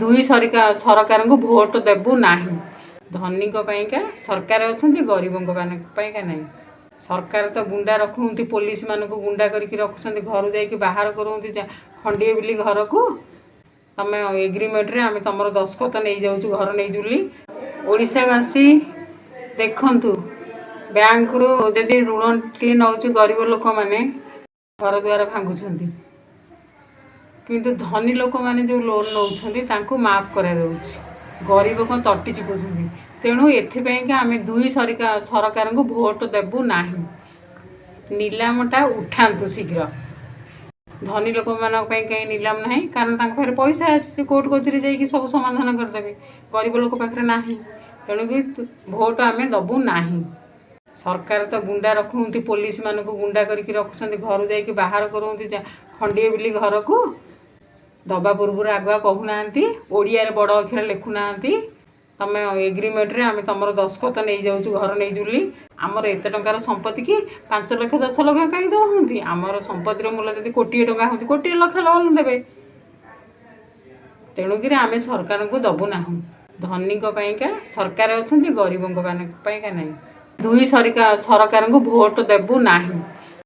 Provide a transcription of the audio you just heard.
ଦୁଇ ସରକାରଙ୍କୁ ଭୋଟ ଦେବୁ ନାହିଁ। ଧନୀଙ୍କ ପାଇଁକା ସରକାର ଅଛନ୍ତି, ଗରିବଙ୍କ ପାଇଁକା ନାହିଁ। ସରକାର ତ ଗୁଣ୍ଡା ରଖୁଛନ୍ତି, ପୋଲିସମାନଙ୍କୁ ଗୁଣ୍ଡା କରିକି ରଖୁଛନ୍ତି। ଘରୁ ଯାଇକି ବାହାର କରୁଛନ୍ତି ଖଣ୍ଡିଏ ବୋଲି ଘରକୁ। ତମେ ଏଗ୍ରିମେଣ୍ଟରେ ଆମେ ତମର ଦସ୍ତଖତ ନେଇଯାଉଛୁ, ଘର ନେଇଯିବୁ ବୋଲି। ଓଡ଼ିଶାବାସୀ ଦେଖନ୍ତୁ, ବ୍ୟାଙ୍କରୁ ଯଦି ଋଣଟିଏ ନେଉଛୁ, ଗରିବ ଲୋକମାନେ ଘର ଦ୍ୱାର ଭାଙ୍ଗୁଛନ୍ତି। କିନ୍ତୁ ଧନୀ ଲୋକମାନେ ଯେଉଁ ଲୋନ୍ ନେଉଛନ୍ତି, ତାଙ୍କୁ ମାଫ କରାଯାଉଛି। ଗରିବଙ୍କ ତଣ୍ଟି ଚିପୁଛନ୍ତି। ତେଣୁ ଏଥିପାଇଁକା ଆମେ ଦୁଇ ସରକାରଙ୍କୁ ଭୋଟ ଦେବୁ ନାହିଁ। ନିଲାମଟା ଉଠାନ୍ତୁ ଶୀଘ୍ର। ଧନୀ ଲୋକମାନଙ୍କ ପାଇଁ କାହିଁ ନିଲାମ ନାହିଁ? କାରଣ ତାଙ୍କ ପାଖରେ ପଇସା ଅଛି, ସେ କୋର୍ଟ କଚେରୀ ଯାଇକି ସବୁ ସମାଧାନ କରିଦେବେ। ଗରିବ ଲୋକ ପାଖରେ ନାହିଁ। ତେଣୁକି ଭୋଟ ଆମେ ଦେବୁ ନାହିଁ। ସରକାର ତ ଗୁଣ୍ଡା ରଖୁଛନ୍ତି, ପୋଲିସମାନଙ୍କୁ ଗୁଣ୍ଡା କରିକି ରଖୁଛନ୍ତି। ଘରୁ ଯାଇକି ବାହାର କରୁଛନ୍ତି ଖଣ୍ଡିଏ ବୋଲି ଘରକୁ। ଦବା ପୂର୍ବରୁ ଆଗୁଆ କହୁନାହାନ୍ତି, ଓଡ଼ିଆରେ ବଡ଼ ଅକ୍ଷର ଲେଖୁନାହାନ୍ତି, ତମେ ଏଗ୍ରିମେଣ୍ଟରେ ଆମେ ତମର ଦସ୍ତଖତ ନେଇଯାଉଛୁ, ଘର ନେଇଯିବୁ ବୋଲି। ଆମର ଏତେ ଟଙ୍କାର ସମ୍ପତ୍ତି କି 5 ଲକ୍ଷ, 10 ଲକ୍ଷ କାହିଁ ଦେଉଛନ୍ତି? ଆମର ସମ୍ପତ୍ତିର ମୂଲ୍ୟ ଯଦି କୋଟିଏ ଟଙ୍କା ହେଉଛି, କୋଟିଏ ଲକ୍ଷ ଲୋନ୍ ଦେବେ। ତେଣୁକରି ଆମେ ସରକାରଙ୍କୁ ଦେବୁ ନାହୁଁ। ଧନୀଙ୍କ ପାଇଁକା ସରକାର ଅଛନ୍ତି, ଗରିବଙ୍କ ପାଇଁକା ନାହିଁ। ଦୁଇ ସରକାରଙ୍କୁ ଭୋଟ ଦେବୁ ନାହିଁ।